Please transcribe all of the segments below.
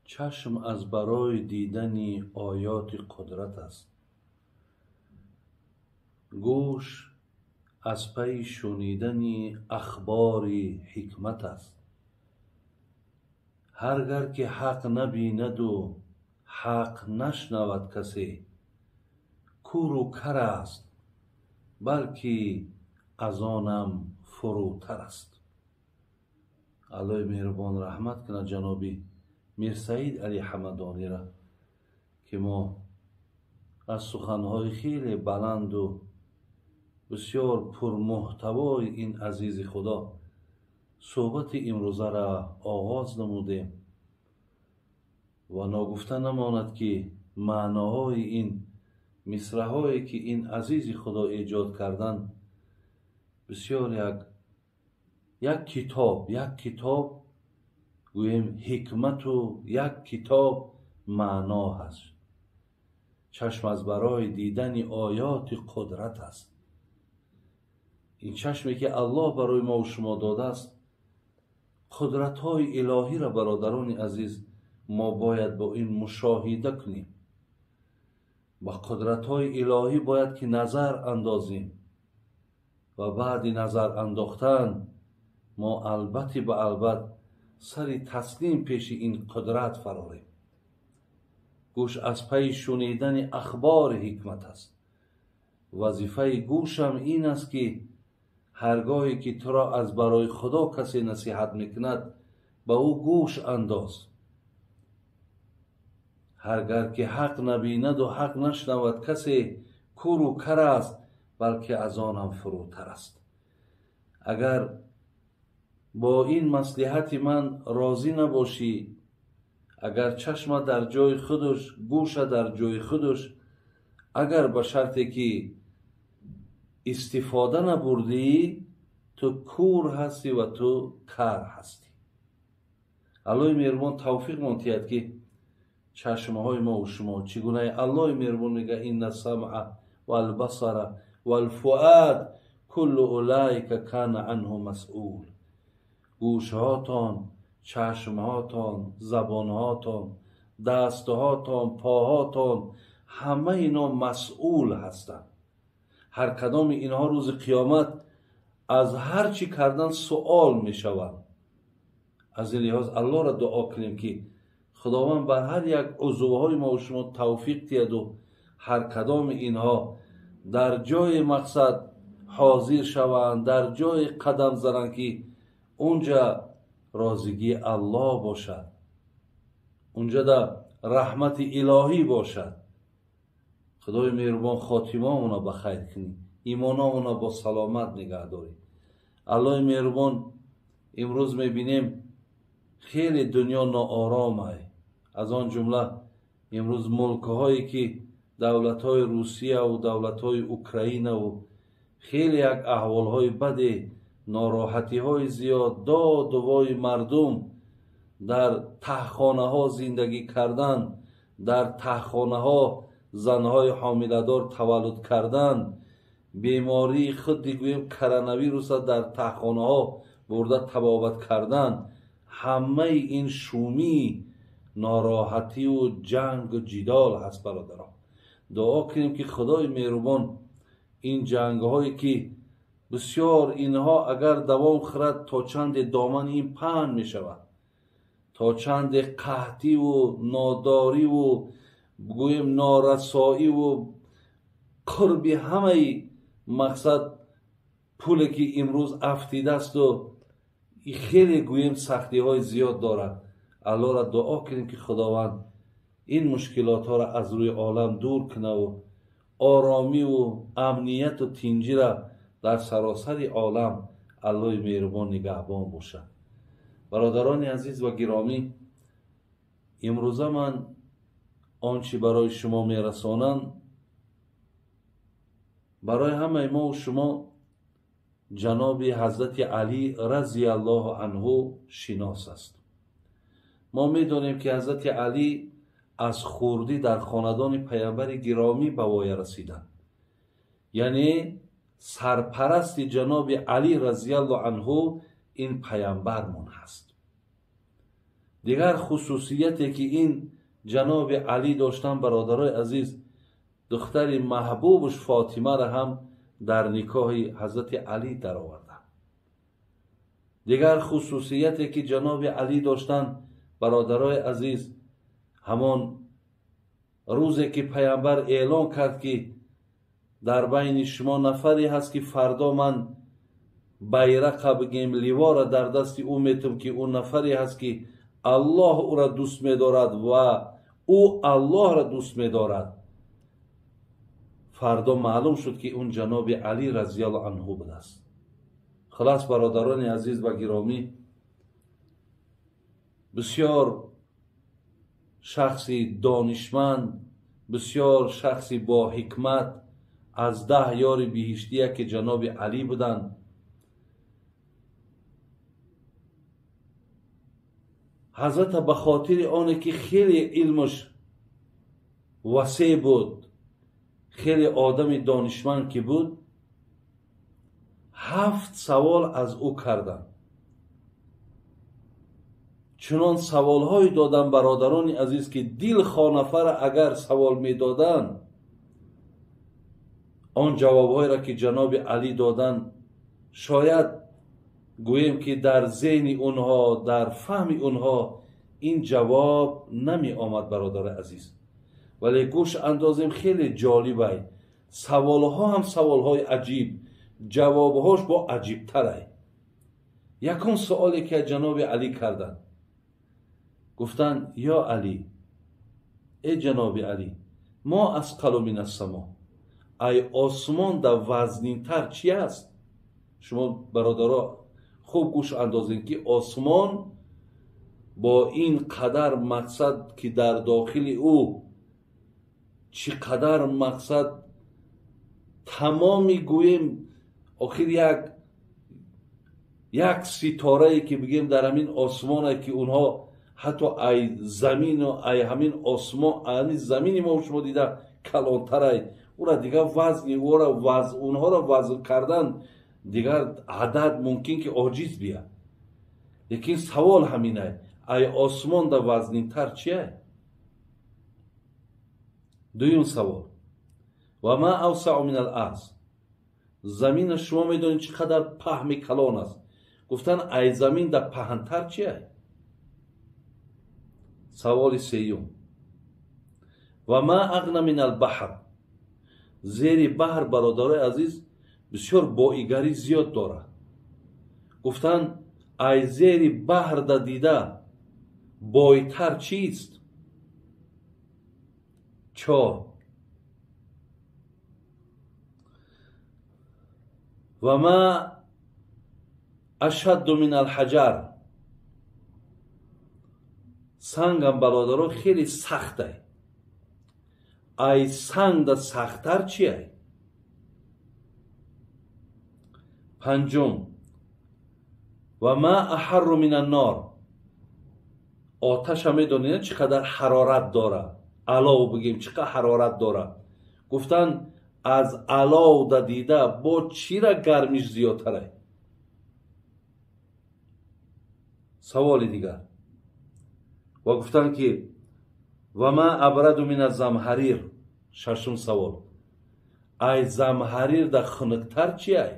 Чашм аз барои дидани оёти қудрат аст, гӯш аз пайи шунидани ахбори ҳикмат аст. Ҳар гар ки ҳақ набинаду ҳақ нашнавад касе, куру кар аст, балки аз онам фурӯтар аст. Аллоҳи меҳрубон раҳмат кунад ҷаноби Мирсаид Али Ҳамадонира, ки мо аз суханҳои хеле баланду бисёр пурмуҳтавои ин азизи Худо суҳбати имрӯзаро оғоз намудем ва ногуфта намонад, ки маъноҳои ин мисраҳое, ки ин азизи Худо эҷод карданд, бисёр як китоб гӯем ҳикмату як китоб маъно ҳаст. Чашм аз барои дидани оёти қудрат аст. Ин чашме, ки Аллоҳ барои мову шумо додааст, қудратҳои илоҳиро, бародарони азиз, мо бояд бо ин мушоҳида кунем. Ба қудратҳои илоҳӣ бояд ки назар андозем ва баъди назар андохтан мо албатти ба албат сари таслим пеши ин қудрат фарорем. Гӯш аз пайи шунидани ахбори ҳикмат аст. Вазифаи гӯшам ин аст, ки ҳаргоҳе ки туро аз барои Худо касе насиҳат мекунад, ба ӯ гӯш андоз. Ҳаргар ки ҳақ набинаду ҳақ нашнавад касе, куру кар аст, балки аз онам фурӯтар аст. Агар бо ин маслиҳати ман розӣ набошӣ, агар чашма дар ҷои худуш, гӯша дар ҷои худуш, агар ба шарте ки истифода набурдӣ, ту кур ҳастӣ ва ту кар ҳастӣ. Аллоҳи меҳрубон тавфиқмон диҳад, ки чашмҳои мову шумо чӣ гунаи Аллоҳи меҳрубон мега: "Инна самъа валбасара валфуад куллу улаика кана анҳу масъул". Гӯшҳотон, чашмҳотон, забонҳотон, дастҳотон, поҳотон, ҳамаи ино масъул ҳастанд. Ҳар кадоми инҳо рӯзи қиёмат аз ҳар чӣ кардан суол мешаванд. Аз ин лиҳоз Аллоҳро дуо кунем, ки Худованд бар ҳар як узвҳои мову шумо тавфиқ диҳаду ҳар кадоми инҳо дар ҷои мақсад ҳозир шаванд, дар ҷои қадам зананд, ки унҷа розигии Аллоҳ бошад, унҷада раҳмати илоҳӣ бошад. Худои меҳрубон хотимаомона ба хайр кунӣ, имономона бо саломат нигаҳ дорӣ. Аллоҳи меҳрубон, имрӯз мебинем, хеле дунё ноором ай. Аз он ҷумла имрӯз мулкҳое, ки давлатҳои Русияву давлатҳои Украинаву хеле як аҳволҳои баде, нороҳатиҳои зиёд, доду вои мардум, дар таҳхонаҳо зиндагӣ кардан, дар таҳхонаҳо занҳои ҳомиладор таваллуд кардан, бемории худи гӯем коронавируса дар таҳхонаҳо бурда табобат кардан, ҳамаи ин шумӣ, нороҳативу ҷангу ҷидол ҳаст. Бародарон, дуо кунем, ки Худои меҳрубон ин ҷангҳое, ки бисёр инҳо агар давом хӯрад, то чанде домани ин паҳн мешавад, то чанде қаҳтиву нодориву гӯем норасоиву қурби ҳамаи мақсад пуле, ки имрӯз афтидаасту хеле гӯем сахтиҳои зиёд дорад. Аллоҳро дуо кунем, ки Худованд ин мушкилотҳоро аз рӯи олам дур кунаву оромиву амнияту тинҷира дар саросари олам Аллоҳи меҳрубон нигаҳбон бошад. Бародарони азиз ва гиромӣ, имрӯза ман он чӣ барои шумо мерасонам, барои ҳамаи мову шумо ҷаноби ҳазрати Алӣ разияллоҳу анҳу шинос аст. Мо медонем, ки ҳазрати Алӣ аз хурдӣ дар хонадони паямбари гиромӣ ба воя расиданд, яъне сарпарасти ҷаноби Алӣ разияллоҳу анҳу ин паямбармон ҳаст. Дигар хусусияте ки ин ҷаноби Алӣ доштан, бародарои азиз, духтари маҳбубаш Фотимаро ҳам дар никоҳи ҳазрати Алӣ дароварданд. Дигар хусусияте ки ҷаноби Алӣ доштанд, бародарои азиз, ҳамон рӯзе ки паямбар эълон кард ки дар байни шумо нафаре ҳаст ки фардо ман байрақа бигем, ливора дар дасти ӯ метум, ки ӯ нафаре ҳаст ки Аллоҳ ӯро дӯст медорад ва ӯ Аллоҳро дӯст медорад. Фардо маълум шуд ки он ҷаноби Алӣ разияллоҳу анҳу будааст. Хулас, бародарони азиз ва гиромӣ, бисёр шахси донишманд, бисёр шахси бо ҳикмат, аз 10 ёри биҳиштия ки ҷаноби Алӣ буданд. Ҳазрата ба хотири оне ки хеле илмаш васеъ буд, хеле одами донишманд ки буд, 7 савол аз ӯ карданд. Чунон саволҳое доданд, бародарони азиз, ки дилхоҳ нафара агар савол медоданд, он ҷавобҳоеро ки ҷаноби Алӣ доданд, шояд гӯем ки дар зеҳни онҳо, дар фаҳми онҳо ин ҷавоб намеомад, бародари азиз. Вале гӯш андозем, хеле ҷолибай. Саволҳо ҳам саволҳои аҷиб, ҷавобҳош бо аҷибтарай. Якум суоле ки аз ҷаноби Алӣ карданд, гуфтанд: ё Алӣ, э ҷаноби Алӣ, мо асқалу мин ассамо, ай осмон да вазнинтар чи аст? Шумо бародаро хуб гӯш андозем ки осмон бо ин қадар мақсад ки дар дохили ӯ чӣ қадар мақсад тамоми гӯем, охир як ситорае ки бигем дар ҳамин осмоне ки онҳо ҳатто ай замину ай ҳамин осмон, ҳамин замини мо шумо дида калонтарай, ӯра дигар вазни ӯра онҳоро вазн кардан дигар адад мумкин ки оҷиз бия. Лекин савол ҳаминай, ай осмон да вазнинтар чия? Дуюм савол: ва ма авсау мин ал-арз, замина шумо медонед чӣ қадар паҳми калон аст. Гуфтан ай замин да паҳнтар чия? Саволи сеюм: ва ма ағна мин ал-баҳр, зери баҳр, бародарои азиз, бисёр боигарӣ зиёд дорад. Гуфтан ай зери баҳр да дида бойтар чист? 4. Ва ма ашадду мин алҳаҷар, сангам, бародаро, хеле сахтай. Ай санг да сахттар чиай? 5. Ва ма аҳарру мин аннор, оташа медонед чӣ қадар ҳарорат дорад, алов бигем чӣ қадар ҳарорат дорад. Гуфтан аз алов да дида бо чира гармиш зиёдтарай? Саволи дигар. Ва гуфтанд ки ва ма абраду мин аззамҳарир, 6 савол, ай замҳарир да хунуктар чиай?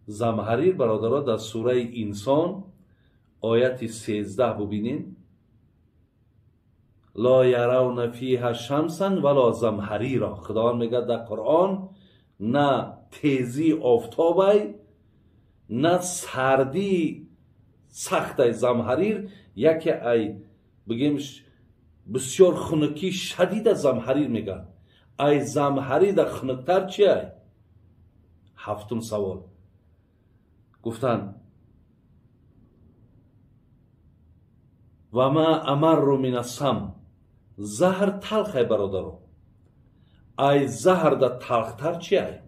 Замҳарир, бародаро, дар сураи Инсон ояти 13 бубинед: ло яравна фиҳа шамсан вало замҳарира. Худованд мегӯяд дар Қуръон на тезии офтобай, на сардии сахтай. Замҳарир яке ай бигем бисёр хунукии шадида замҳарир мегӯяд. Ай замҳарида хунуктар чиай? 7 савол. Гуфтанд ва ма амарру мин ассам, заҳр талхай, бародаро, ай заҳрда талхтар чиай?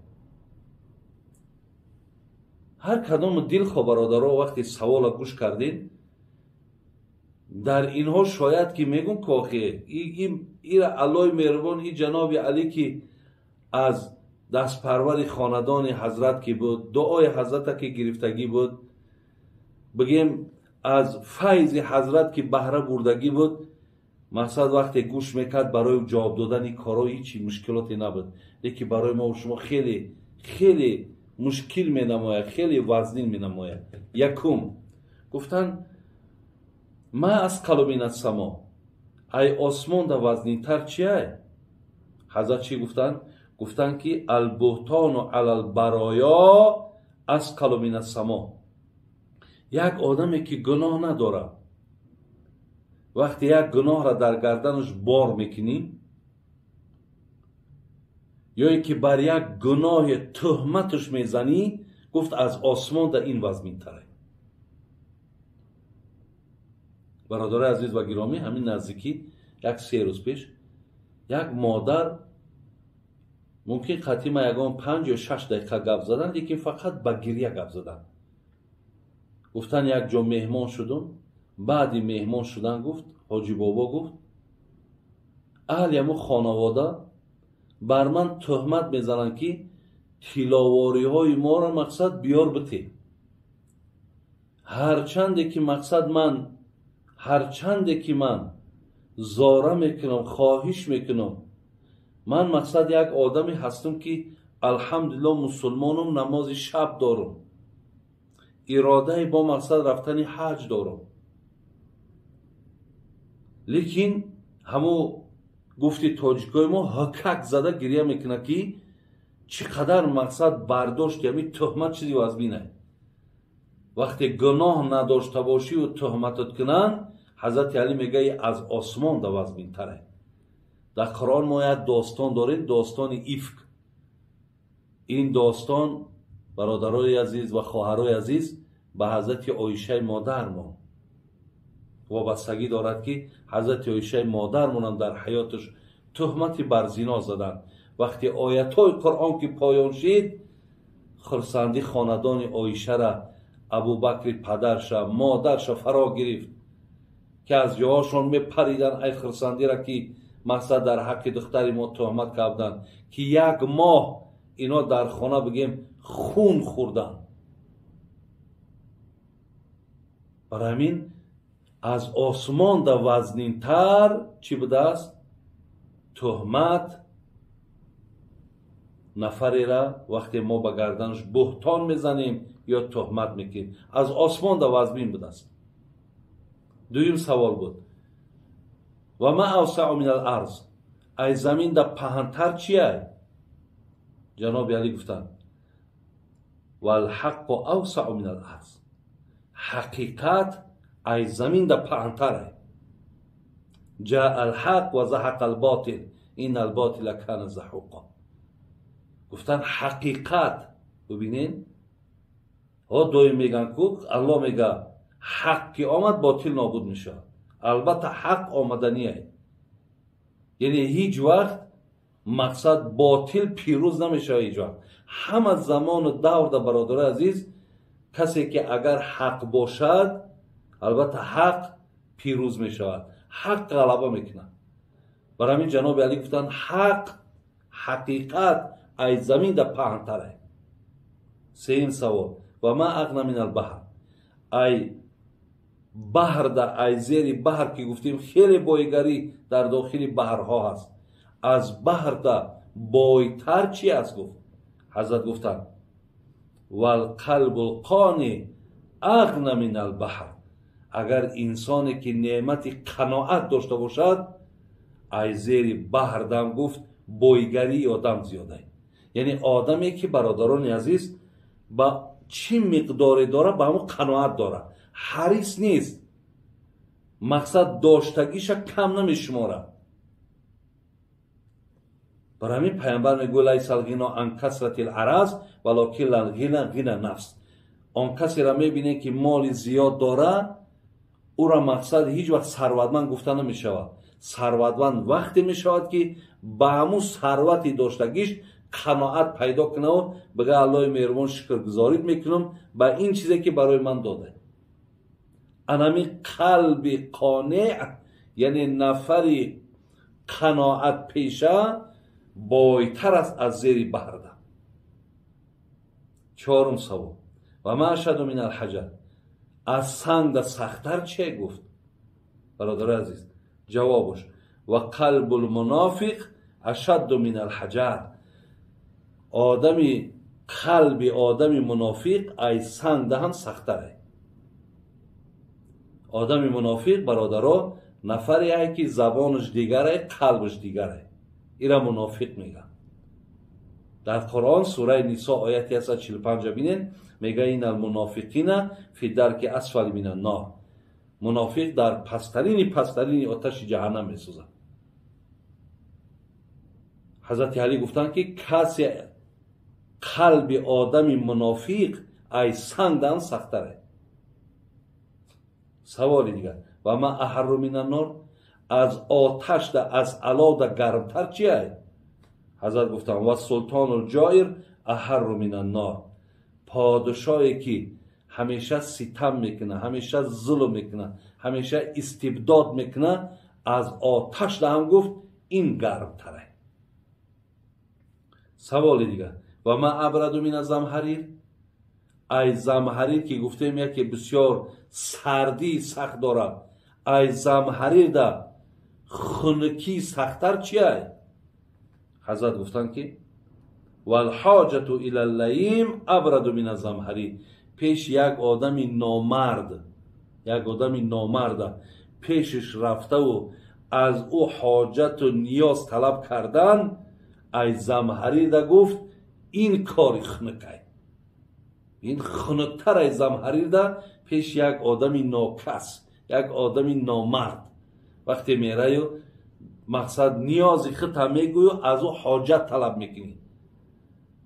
Ҳар кадому дилхо, бародаро, вақте савола гӯш кардед, дар инҳо шояд ки мегӯм ки охе ира Аллоҳи меҳрубон, и ҷаноби Алӣ ки аз дастпарвари хонадони ҳазрат ки буд, дуои ҳазрата ки гирифтагӣ буд, бигем Аз файзи ҳазрат ки баҳра бурдагӣ буд, мақсад вақте гӯш мекард, барои ҷавоб додани корҳо ҳичи мушкилоте набуд, лекин барои мо шумо хеле хеле мушкил менамояд, хеле вазнин менамояд. Якум гуфтанд: ма асқалу минас само, ай осмонда вазнинтар чиай? Ҳазрат чӣ гуфтанд? Гуфтанд ки албуҳтону алалбароё асқалу минас само. Як одаме ки гуноҳ надорад, вақте як гуноҳро дар гарданаш бор мекунӣ, ё ин ки бар як гуноҳи тӯҳматаш мезанӣ, гуфт аз осмонда ин вазминтаре. Бародарои азиз ва гиромӣ, ҳамин наздикӣ як 3 рӯз пеш як модар мумкин қатъи ягон 5 ё 6 дақиқа гап задан, лекин фақат ба гирья гап задан. Гуфтан як ҷо меҳмон шудум, баъди меҳмон шудан гуфт ҳоҷи бобо гуфт аҳли ҳамун хонавода бар ман тӯҳмат мезананд ки тиловориҳои моро мақсад биёр бите. Ҳарчанде ки ман зора мекунам, хоҳиш мекунам, ман мақсад як одаме ҳастам ки алҳамдулилло мусулмонам, намози шаб дорам, иродаи бо мақсад рафтани ҳаҷ дорам, лекин ҳамо гуфти тоҷикои мо ҳакак зада гирья мекунад ки чӣ қадар мақсад бардошти ҳамин тӯҳмат чизи вазминае. Вақте гуноҳ надошта бошиву тӯҳматат кунанд, ҳазрати Алӣ мегӯяд аз осмон да вазминтаре. Дар Қуръон мо як достон дорем, достони Ифк. Ин достон бародарои азиз ва хоҳарои азиз ба ҳазрати Оишаи модармон вобастагӣ дорад ки ҳазрати Оишаи модармонам дар ҳаёташ тӯҳмати бар зино заданд. Вақте оятҳои Қуръон ки поён шид, хурсандӣ хонадони Оишара, Абубакри падарша, модарша фаро гирифт ки аз ҷоҳошон мепариданд ай хурсандира ки мақсад дар ҳаққи духтари мо тӯҳмат карданд, ки як моҳ ино дар хона бигем хун хӯрданд. Барои ҳамин аз осмон да вазнинтар чӣ будааст? Тӯҳмат нафарера вақте мо ба гарданаш буҳтон мезанем ё тӯҳмат мекунем, аз осмон да вазмин будааст. Дуюм савол буд: ва ма авсау мин ал-арз, ай замин да паҳнтар чиай? Ҷаноби Алӣ гуфтанд: валҳаққу авсау мин ал-арз, ҳақиқат ай замин да паҳнтар. Ҷаа алҳақ ва заҳақа алботил инна алботила кана заҳуқа. Гуфтанд ҳақиқат, бибинед, ҳо доим мегӯянд ку Аллоҳ мега ҳақ ки омад ботил нобуд мешавад. Албатта ҳақ омаданияй, яъне ҳеҷ вақт мақсад ботил пирӯз намешавад ҳеҷ вақт. Ҳама замону даврда бародарои азиз, касе ки агар ҳақ бошад, албатта ҳақ пирӯз мешавад, ҳақ ғалаба мекунад. Барои ҳамин ҷаноби Алӣ гуфтанд ҳақ, ҳақиқат ай замин да паҳнтаре. Сеюм савол: ва ма ағна мин албаҳр, ай баҳр да, ай зери баҳр ки гуфтем хеле боигарӣ дар дохили баҳрҳо ҳаст, аз баҳр да бойтар чи аст? Гуфт ҳазрат гуфтанд: валқалбу лқони ағна мин албаҳр, агар инсоне ки неъмати қаноат дошта бошад, ай зери баҳр дам гуфт боигарии одам зиёда. Яъне одаме ки бародарони азиз ба чӣ миқдоре дора, ба ҳамон қаноат дора, ҳарис нест, мақсад доштагиша кам намешуморад. Барои ҳамин пайғамбар мегӯяд: лайса алғино ан касрати лараз валокин алғина ғина нафс. Он касеро мебинем ки моли зиёд дора, ӯро мақсад ҳеҷ вақт сарватманд гуфта намешавад. Сарватманд вақте мешавад ки ба ҳамун сарвати доштагиш қаноат пайдо кунаву бигӯяд Аллоҳи меҳрубон шукргузорӣ мекунам ба ин чизе ки барои ман дода. Анами қалби қонеъ, яъне нафари қаноатпеша бойтар аст аз зери баҳрда. Чорум савол: ва ма ашаду мин алҳаҷар, Аз сангда сахттар че гуфт? Бародари азиз, ҷавобаш: ва қалбул мунофиқ ашадду мин алҳаҷар. Одами қалби одами мунофиқ ай сангда ҳам сахттаре. Одами мунофиқ, бародаро, нафаре ай ки забонаш дигаре, қалбаш дигаре. Ира мунофиқ мегӯянд. Дар Қуръон, сураи Нисо, ояти 145 бинед, мега: инна алмунофиқина фи дарки асфали мин аннор. Мунофиқ дар пасттарини пасттарини оташи ҷаҳаннам месӯзад. Ҳазрати Алӣ гуфтанд, ки касе қалби одами мунофиқ ай сангдан сахттаре. Саволи дигар: ва ма аҳарру мин аннор? Аз оташда, аз аловда гармтар чи ай? Ҳазрат гуфтанд: ва султону ҷоир аҳарру мин аннор. Подшоҳе ки ҳамеша ситам мекунад, ҳамеша зулм мекунад, ҳамеша истибдод мекунад, аз оташда ҳам, гуфт, ин гармтаре. Саволи дигар: ва ма абраду мина замҳарир? Ай замҳарир, ки гуфтем, яке бисёр сардии сахт дорад, ай замҳарирда хунукии сахттар чи ай? Ҳазрат гуфтанд, ки валҳоҷату ила лаим абраду мина замҳарир. Пеш як одами номард, як одами номарда пешаш рафтаву аз ӯ ҳоҷату ниёз талаб кардан, ай замҳарида, гуфт, ин кори хунукай, ин хунуктар ай замҳарида. Пеш як одами нокас, як одами номард вақте мераю, мақсад, ниёзи худта мегӯю, аз ӯ ҳоҷат талаб мекунӣ,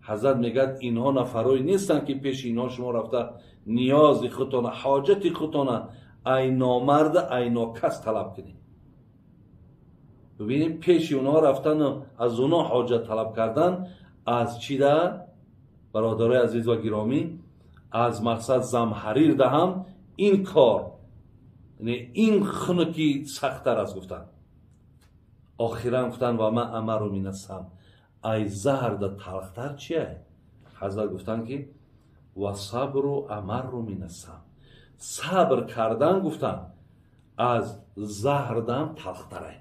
ҳазрат мегӯяд, инҳо нафарое нестанд, ки пеши инҳо шумо рафта ниёзи худтона, ҳоҷати худтона ай номарда, ай нокас талаб кунед. Бибинем, пеши онҳо рафтану аз онҳо ҳоҷат талаб кардан аз чида, бародарои азиз ва гиромӣ, аз, мақсад, замҳарирда ҳам ин кор, ин хунуки сахттар аст, гуфтанд. Охиран гуфтанд: ва ма амару минасам? Ай заҳрда талхтар чия? Ҳазрат гуфтанд, ки ва сабру амарру минасам. Сабр кардан, гуфтанд, аз заҳрдам талхтарай.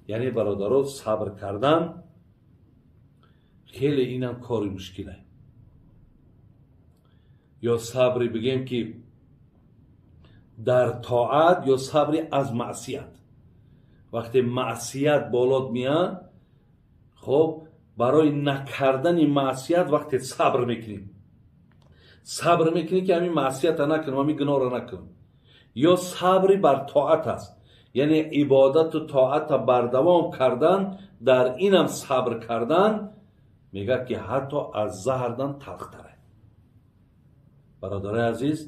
Яъне, бародаро, сабр кардан хеле инам кори мушкилай. Ё сабре бигем, ки дар тоат, ё сабри аз маъсият. Вақте маъсият болот меяд, хоб, барои накардани маъсият вақте сабр мекунем, сабр мекунӣ, ки ҳамин маъсията накунам, ҳамин гуноҳро накунам. Ё сабри бар тоат аст, яъне ибодату тоата бардавом кардан, дар инам сабр кардан, мегӯяд, ки ҳатто аз заҳрдан талхтаре. Бародарои азиз,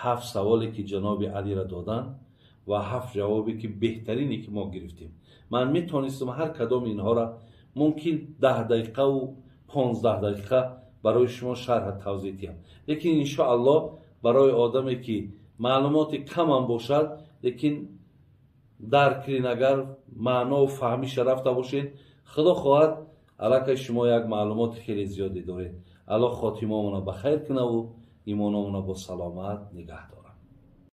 ҳафт саволе, ки ҷаноби Алира доданд, ва ҳафт ҷавобе, ки беҳтарине, ки мо гирифтем. Ман метонистам ҳар кадоми инҳоро мумкин 10 дақиқаву 15 дақиқа барои шумо шарҳа тавзеҳ диҳам, лекин иншоаллоҳ барои одаме, ки маълумоти камам бошад, лекин дарк кунед, агар маънову фаҳмиша рафта бошед, худо хоҳад, аллакай шумо як маълумоти хеле зиёде доред. Аллоҳ хотимаомона ба хайр кунаву имономона бо саломат нигаҳ дорад.